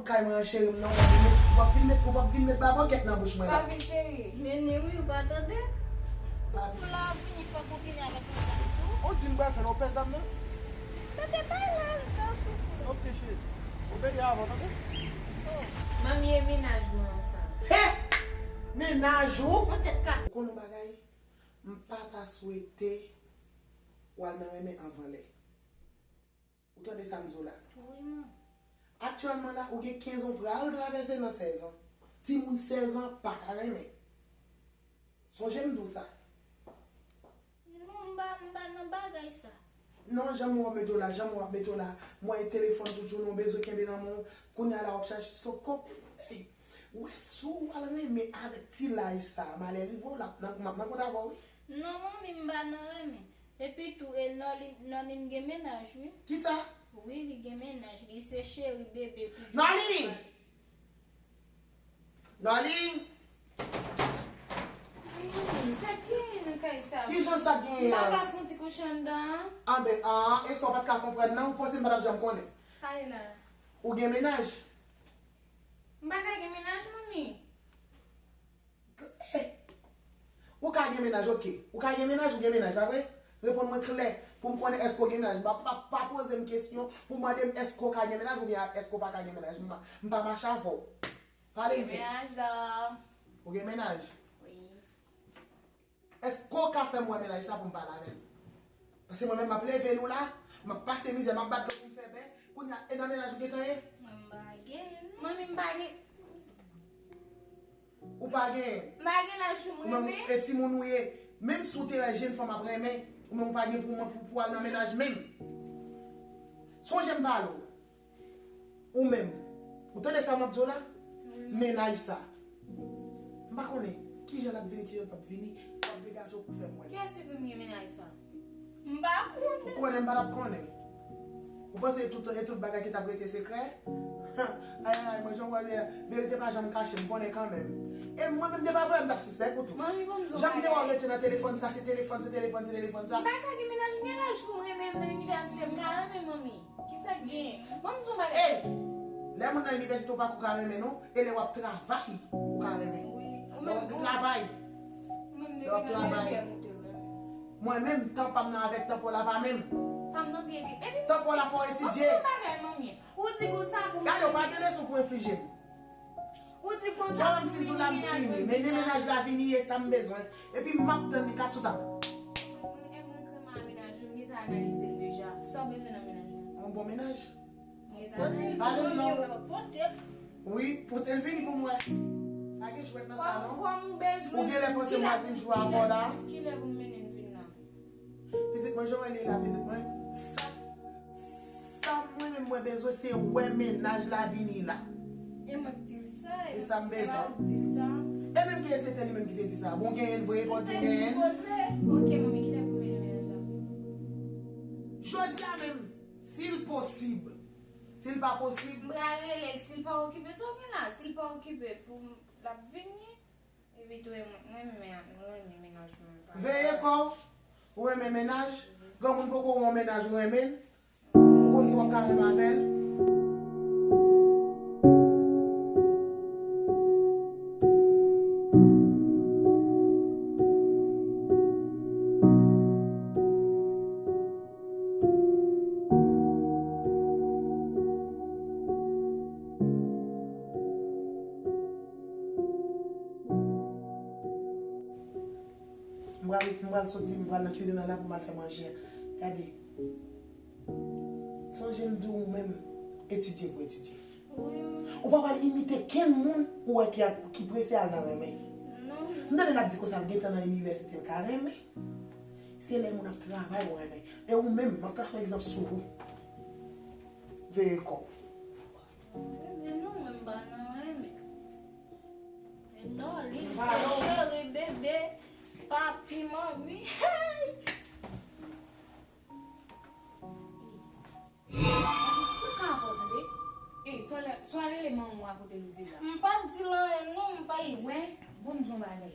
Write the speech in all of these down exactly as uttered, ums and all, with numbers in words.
kay mwen an, cheri m, non, w ap vin met, w ap vin met, w ap vin met babòkèt nan bouch mwen la. Pa vin, cheri. Mennen wi, ou pa tande? Pa pou la vini, fòk ou vini avèk yon zam tou. Ou di m pral fè l, ou pè zam nan? Mete bay la, l ka soufri. Ok, cheri. Ou peye avan, tande? Oh. Manmi, e mennaj mwen an sa. He! Mennaj ou? Yon tèt kat. Ou konn yon bagay? M pa ta swete w al nan renmen anvan lè. Ou tande sa m di w la? Wi, man. Aktyèlman la, ou gen kenz an, ou pral travèse nan sèz an. Timoun sèz an pa ka renmen. Sonje m di w sa. Non, m pa, m pa nan bagay sa. Non, janm w ap mete w la, janm w ap mete w la. M wè telefòn tout jounen, w bezwen kenbe nan men w. Kounye a la, w ap chache sou kòb. Ey, ou wè, si w al renmen avèk ti laj sa, malè rive w, l ap nan, m ap nan kont avè w, wi. Non, manmi, m pa nan renmen. Epi tou, e Nolin, Nolin gen mennaj, wi. Kisa? Wi, li gen mennaj. Li se cheri bebe pou Nolin! Nolin! Wi, sa k genyen nan kay sa? Kijan sa k genyen an? M pa ka fè yon ti kouche anndan an? Anben, an, e sa w pa t ka konprann nan, ou panse m pa t ap janm konnen? Sa ye la? Ou gen mennaj? M pa ka gen mennaj, manmi. Eh, ou ka gen mennaj, ok. Ou ka gen mennaj, ou gen mennaj, pa vre? Reponn mwen klè pou m konnen èske w gen mennaj. Pa, pa, pa poze m kesyon pou mande m èske w ka gen mennaj oubyen èske w pa ka gen mennaj. M pa, m pa mache avè w. Pale m byen. Gen mennaj la. Ou gen mennaj? Wi. Èske w ka fè m wè mennaj sa pou m pale avè l? Paske mwen menm m ap leve nou la, m ap pase mizè, m ap bat dlo pou m fè bè. Kounye a, e nan mennaj ou gentan ye? Mwen m pa gen. Manmi, m pa gen. Ou pa gen? M pa gen laj pou m renmen. Ou menm, e timoun ou ye. Menm si w te wè jenn fanm ap renmen, ou menm ou pa gen pou, pou, pou al nan mennaj menm. Sonje m pale w. Ou menm, ou tande sa m ap di w la? Wi. Mennaj sa. M pa konnen kijan l ap vini, kijan l p ap vini. W ap degaje w pou fè m wè l. Kiyès ki di w m gen mennaj sa? M pa konnen. Ou konnen, m pa t ap konnen. Ou panse e tout, e tout bagay ki t ap rete sekrè? Ayayay, mwen jan w wè l ye, verite pa janm kache, m konnen kanmenm. E mwen menm, te pa vre, m t ap sispèk ou tou. Manmi, ban m di w yon bagay. Jan m te wè w rete nan telefòn sa, se telefòn, se telefòn, se telefòn sa. M pa ka gen mennaj, m gen laj pou m renmen, m nan inivèsite, m ka renmen, manmi. Kisa k genyen? Ban m di w yon bagay. Ey! Lè moun nan inivèsite, ou pa ko ka renmen, non. E lè w ap travay, ou ka renmen. Wi. Ou menm, lè w ap travay. Ou menm depi nan dezyèm ou te renmen. Mwen menm, tan pa m nan avèk tan pa w la pa menm. Pa m nan byen di. Epi tan pa w la fò w etidye. Ban m di w yon bagay, manmi. Ou di konsa pou m. Gade, ou pa gen leson pou enflije m. Ou di konsa pou m mennen mennaj mwen. Sa m fin di w la, m fini. Mennen mennaj la vini, e sa m bezwen. Epi m ap tann li kat sou tab. Mwen, mwen, mwen renmen mennaj mwen, m gentan analize l deja. Sa w bezwen nan mennaj mwen? Yon bon mennaj? Pale m non. Wi, pote l vini pou m wè. Pa gen jwèt nan sa non. Ou gen lè panse m ap vin jwe avè w la? Kilè pou m mennen l vin la? Pitit mwen, jan w wè li la, pitit mwen. Sa, sa mwen menm mwen bezwen, se wè mennaj la vini la. E mwen k di l sa. E sa m bezwen. E menm ki se te li menm ki te di sa. Bon, genyen l vre, bon, di genyen l. Ok, manmi, kilè pou mennen mennaj la? Jodi a menm, si l posib. Si l pa posib. M pral rele l, si l pa okipe, sa w gen la? Si l pa okipe, pou l ap vini. Epi tou, mwen, mwen renmen, mwen renmen mennaj mwen. Veye kò w, ou renmen mennaj, granmoun poko wè yon mennaj ou renmen l, ou konn si w ap ka renmen avè l. M pral, m pral soti, m pral nan kizin nan la pou m al fè manje a. Gade. Sonje m di w menm, etidye pou etidye. Wi. Ou pa pral imite kenn moun ou wè ki ap, ki prese al nan renmen. Non. M tande l ap di konsa l gentan nan inivèsite, l ka renmen. Se lè moun ap travay ou renmen. E ou menm, m ap kache yon egzanp sou ou. Veye kò w. Renmen non, mwen m pa nan renmen. E Nolin, se cheri, bebe, papi, manmi. Hey! Mwen ka avè w tande. Ey, swa rele manman w a kote nou di la. M pa di l anyen non, m pa di. Ey, wè, bon m di yon bagay.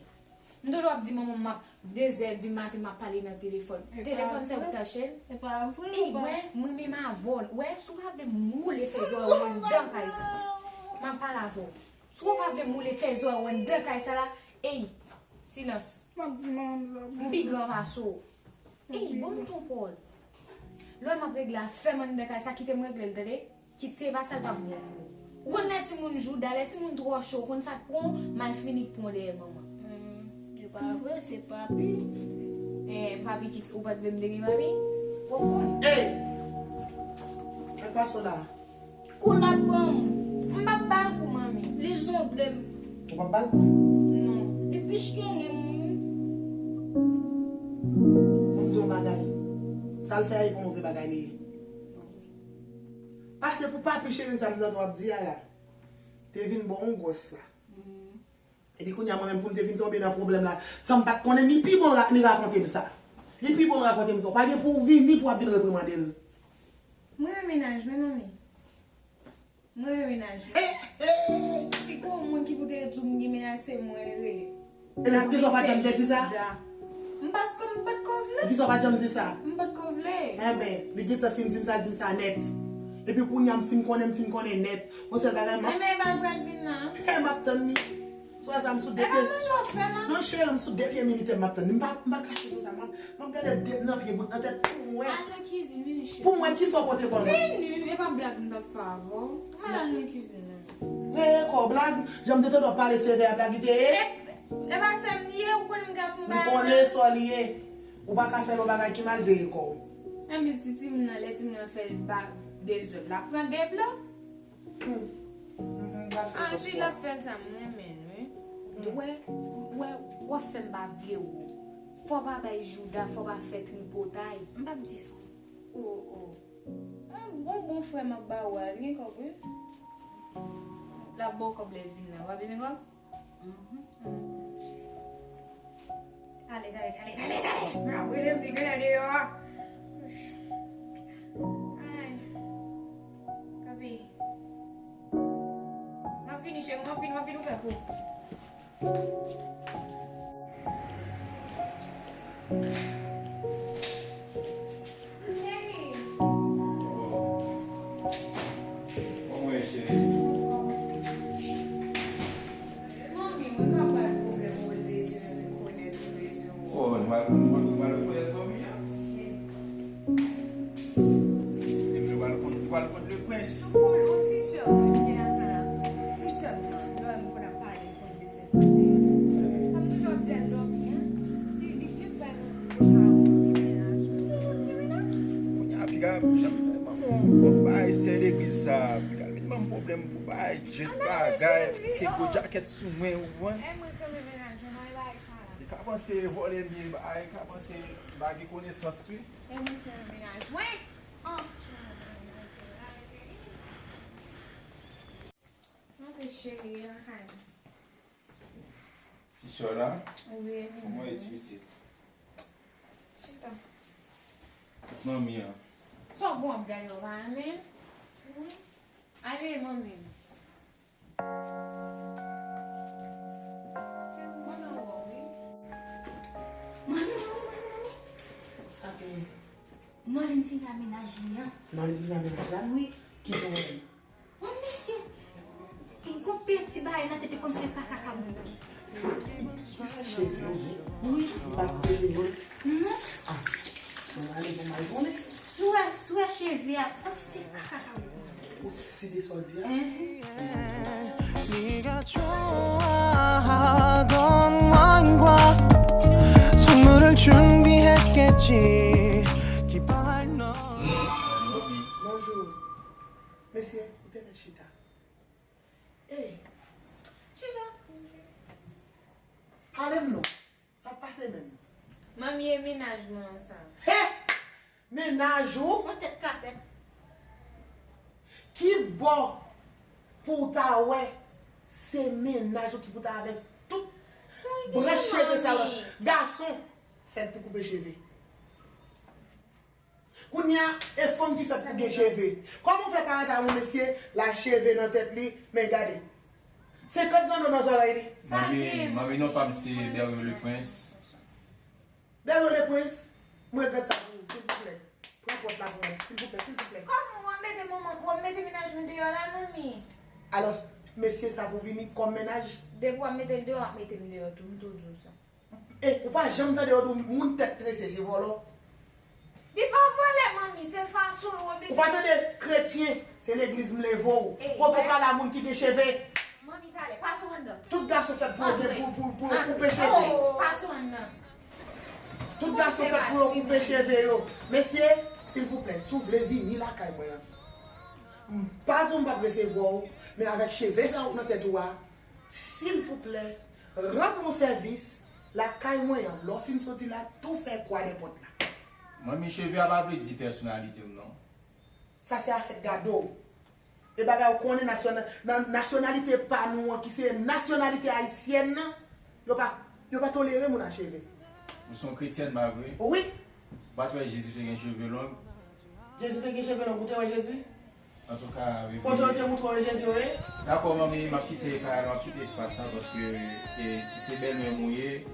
M tande w ap di manman m ap de zè di maten m ap pale nan telefòn. Telefòn se ou k t achte l? E pa vre. Ey, wè, mwen menm avè w. Wè, si w pa vle m woule fè zò w anndan kay sa. M ap pale avè w. Si w pa vle m woule fè zòrèy w anndan kay sa la, ey, silans. M ap di manman m sa. M pi gran pase w. Ey, ban m ton pawòl. Lè m ap regle afè m anndan kay sa, kite m regle l, tande? Kit se pa sa l p ap bon pou ou. Ou konn lè timoun jouda, lè timoun twò cho, ou konn sa k pran w, malfini k pran w dèyè manman. Hmm, se pa vre, se papi. Eh, papi ki, ou pa t vle m te gen papi? Ou konnen. Ey! Kèk pase w la? Kou l ap ban m. M p ap ba l kou, manmi. Li zonble m. Ou p ap ba l kou? Non. Li pichkennen m, wi. Ban m di w yon bagay. Sa l fè a e pa move bagay li ye. Pase pou papi cheri sa m tande w ap di a la. Te vin bon yon gwòs la. Epi kounye a mwen menm pou m te vin tonbe nan pwoblèm la, san m pa t konnen, li pi bon ra- li rakonte m sa. Li pi bon l rakonte m sa. Ou pa gen pou w vini pou w ap vin reprimande l. Mwen renmen mennaj mwen, manmi. Mwen renmen mennaj mwen. Si gon moun ki pou te di w m gen mennaj, se mwen l rele. Epi poukisa w pa t janm te di sa? M paske m pa t ko vle. Poukisa w pa t janm di sa? M pa t ko vle. Enben, li gentan fin di m sa, di m sa nèt. Epi kounye a m fin konnen, m fin konnen nèt. Yon sèl bagay, m ap Enben, e pa l pral vin la. E, m ap tann li. Swa sa, m sou de pye. E pa manje w ap fè la. Non, cheri, m sou de pye militè, m ap tann li. M pa, m pa kache konsa, m ap, m ap gade l de nan pye bout nan tèt pou m wè. Al nan kizin, vini cheri. Pou m wè kisa w pote ban mwen. Vini, e pa blag m t ap fè avè w. M al nan kizin nan. Veye kò w, blag. Jan m te tande w ap pale sevè a, blag li te ye. E, e pa sè m li ye, ou konnen m ka fè yon bagay. M konnen sa li ye. Ou pa ka fè l yon bagay ki mal, veye kò w. Enben si timoun nan, lè timoun nan fè l ba dezòd, l ap pran de blan. Hmm. Mhm, m pral fè sòs pou w. Epi l ap fè sa, m renmen l, wi. Hmm. Wè, wè, w ap fè m pa vle w. Fò w pa bay jouda, fò w pa fè tripotay. M p ap di sa. O, o. Yon bon, bon frè m ap ba ou a, l gen kòb, wi. L ap ba w kòb lè l vin la. W pa bezwen kòb? Mhm. Ale, ale, ale, ale, ale. M ap rele m pi grenn deyò a. Ay. Papi. M ap vini, cheri, m ap vini, m ap vini, ou fè pou. Cheri. Kòman w ye, cheri? Manmi, mwen ka bay pwoblèm ou bezwen rekonèt ou bezwen ou. Oh, nou pral, nou pral, nou pral rekonèt manmi an? Cheri. Epi nou pral konn, nou pral konn le prens. Ou konn, yon ti sè mwen ki lakay la. Ti sè m nan, lè m konn ap pale, m konn bezwen pale. M ap toujou ap di al dòmi, en. Li, li vin bay mwen tout sa, li mennaj mwen. Kounye a, piga, manman, bon, bay sè legliz sa, piga, vin ban m pwoblèm pou bay djèt bagay, se gwo djakèt sou mwen, ou konprann? E mwen k renmen mennaj mwen, mwen bay sa la. Li ka panse vòlè m ye, bay, li ka panse li pa gen konesans, wi. E mwen k renmen mennaj mwen. An. Antre cheri, lakay. Ti sè la? Wi, e kòman w ye, ti pitit? Chita. Kot manmi an? Sa w bon ap gade w pa renmen? Wi. Ale, manmi. Cheri, m kontan wè w, wi. Manmi, manmi, manmi, manmi. Sa te ye? Nolin vin a mennaj li an. Nolin vin a mennaj la? Wi. Kite w wè l. Wan mesye, li gon peti bagay nan tèt li kòmsi l pa ka kabrit. Kisa cheve w di? Wi. Li pa koupe cheve w? Non. Ah, mwen ale pou m al konnen. Si w wè, si w wè cheve a, kòmsi l pa ka kabrit. Ou si de sa w di a? Enhen. 네가 좋아하던 왕과 선물을 준비했겠지. 기뻐할 너. Bonjou. Mesye, ou te mèt chita. Ey. Chita. Pale m non. Sa k pase menm? Manmi, e mennaj mwen an sa. He! Mennaj ou? Yon tèt kapèt. Ki bò pou w ta wè se mennaj ou ki pou ta avèk tout branch cheve sa la? Gason fèt pou koupe cheve. Kounye a, e fanm ki fèt pou gen cheve. Kòman w fè parèt a yon mesye, la cheve nan tèt li, men gade. Senkant zanno nan zòrèy li. Manmi, manmi, non pa m se Dario le Prince. Dario le Prince, m regrèt sa pou ou, silvouplè. Pran pòt la pou mwen, silvouplè, silvouplè. Kòman w ap mete manman, w ap mete mennaj mwen deyò la, manmi? Alò, Mesye sa pou vini kòm mennaj. Depi w ap mete l deyò, w ap mete m deyò tou, m tou di w sa. E, ou pa janm tande yo di moun tèt trese se vòlò. Li pa vòlè, manmi, se fason l oblije. Ou pa tande kretyen, se legliz m leve w. Kote w pale a moun ki gen cheve. Manmi, talè, pase w anndan. Tout gason fèt pou yo gen, pou, pou, pou yo koupe cheve. Pase w anndan. Tout gason fèt pou yo koupe cheve yo. Mesye, silvouplè, si w vle vini lakay mwen an, m pa di w m p ap resevwa w, men avèk cheve sa w nan tèt ou a, silvouplè, rann mwen sèvis lakay mwen an. Lè w fin soti la, tou fè kwa dèpòt la. Manmi, cheve a pa vle di pèsonalite m non. Sa se afè gado. E bagay ou konnen nasyon, nan nasyonalite pa nou an ki se nasyonalite ayisyèn nan, yo pa, yo pa tolere moun a cheve. Ou se yon kretyèn, pa vre? Wi. Ou pa t wè Jezi te gen cheve long? Jezi te gen cheve long, ou te wè Jezi? Antouka, Bibli. Foto yo te moutre w e Jezi yo ye? Dakò, manmi, m ap kite kay la, m ap kite espas la, paske e, si se bèlmè m ou ye,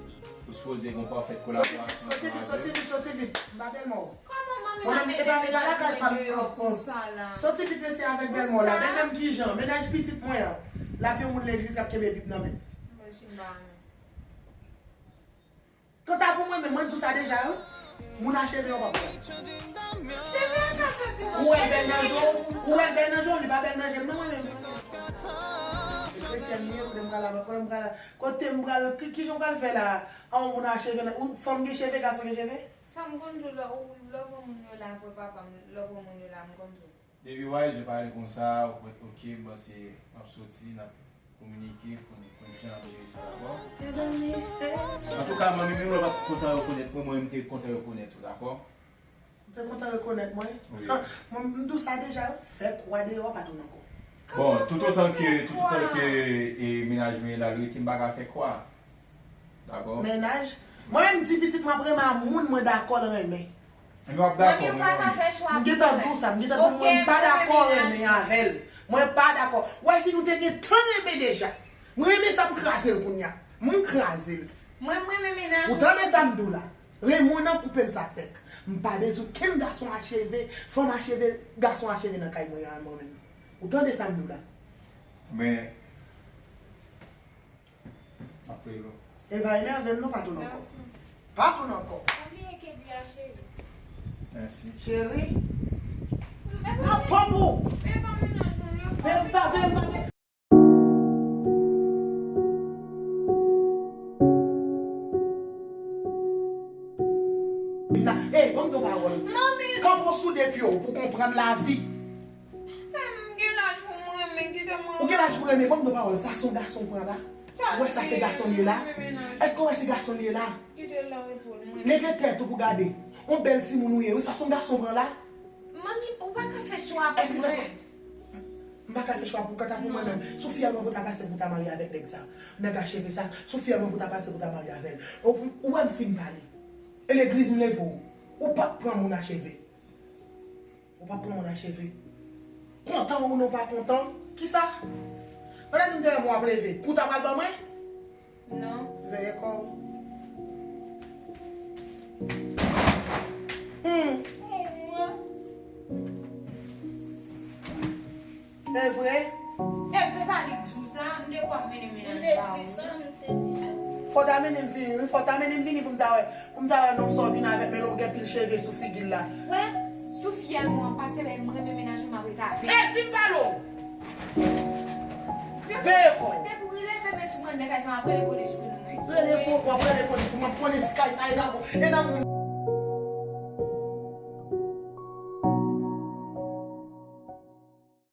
ou sipoze gen yon pafèt kolaborasyon ansanm avè m. Soti vit, soti vit, soti vit, soti vit, m pa bèlmè w. Kòman manmi m ap mete m nan cheve yo konsa la? Soti vit mesye avèk bèlmè w la, bèlmè m kijan, mennaj pitit mwen an, l ap yon moun legliz k ap kenbe bib nan men l. Mwen si m pa renmen. Kanta pou mwen menm, mwen di w sa deja wi. Moun a cheve yo p ap pran. Cheve a ka soti nan cheve. Ou wè l bèl nan je w? Ou wè l bèl nan je w? Li pa bèl nan je m non mwen menm. E kretyèn li ye, kote m pral la, kote m pral la, kote m pral, ki, kijan m pral fè la? A yon moun a cheve nan, ou, fanm gen cheve, gason gen cheve? Sa m konn di w lè, lè w pran moun yo la apre papa m, lè w pran moun yo la, m konn di w. Depi w a rive pale konsa, ou kwè oke, m panse m ap soti, n ap kominike pou n konn kijan n ap jere sa, dakò? Antouka, manmi menm lè w pa t kontan rekonèt mwen, mwen menm m te kontan rekonèt ou, dakò? Ou te kontan rekonèt mwen? Wi. Mwen, m di w sa deja, fè kwa deyò, pa tounen ankò. Bon, toutotan ke, toutotan ke e, mennaj mwen la, l rete, m pa ka fè kwa. Dakò? Mennaj? Mwen menm, m di pitit mwen ap renmen a moun mwen dakò l renmen. Mwen menm pa ka fè chwa pou mwen. M gentan di w sa, m gentan di w mwen m pa dakò renmen avè l. Mwen pa dakò. Ou wè si nou te gentan renmen deja. M renmen sa m kraze l kounya. M kraze l. Mwen m renmen mennaj mwen. Ou tande sa m di w la. Renmen w nan koupe m sa sèk. M pa bezwen kenn gason a cheve, fanm a cheve, gason a cheve nan kay mwen an mwen menm. Ou tande sa m di w la. Men. M ap rele w. E pa enève m non, pa tounen ankò. Pa tounen ankò. Pa bliye kedi a cheri. Mèsi. Cheri. M ap ban pou ou. Veye m pa, veye m pa, veye. Ey, ban m yon pawòl. Kanpe w sou de pye w pou w konprann lavi. M gen laj pou m renmen, kite m renmen. Ou gen laj pou renmen, ban m yon pawòl. Sa se yon gason w pran la? Ou wè sa se gason l ye la? Èske w wè se gason l ye la? Kite l nan repo l, m renmen. Leve tèt ou pou gade. Yon bèl timoun ou ye wi, sa se yon gason w pran la? Manmi, ou pa ka fè chwa pou mwen. M pa ka fè chwa pou kaka pou mwen menm. Si w fyèlman pou ta pase pou ta marye avèk nèg sa, nèg a cheve sa, si w fyèlman pou ta pase pou ta marye avè l. Ou, ou wè m fin pale. E legliz m leve w. Ou p ap pran moun a cheve. Ou p ap pran moun a cheve. Kontan ou non pa kontan. Kisa? Pandan di m dèyè m w ap leve, kou w ta pral ban mwen? Non. Veye kò w. Hmm. E vre? E vre pa li k di w sa, m te kwè ap mennen mennaj pa ou. Fò w ta mennen m vini wi, fò w ta mennen m vini pou m ta wè, pou m ta wè nonm sa w vin avèk, men lè w gen pil cheve sou figi l la. Wè, sou fyèl mwen an pase, men m renmen mennaj ou, m ap rete avè l. E vin pale w. Veye kò w. Depi w rileve men sou mwen, nèg sa m ap rele polis pou nou wi. Rele pou w, w ap rele polis pou mwen, polis kay sa e nan, e nan moun.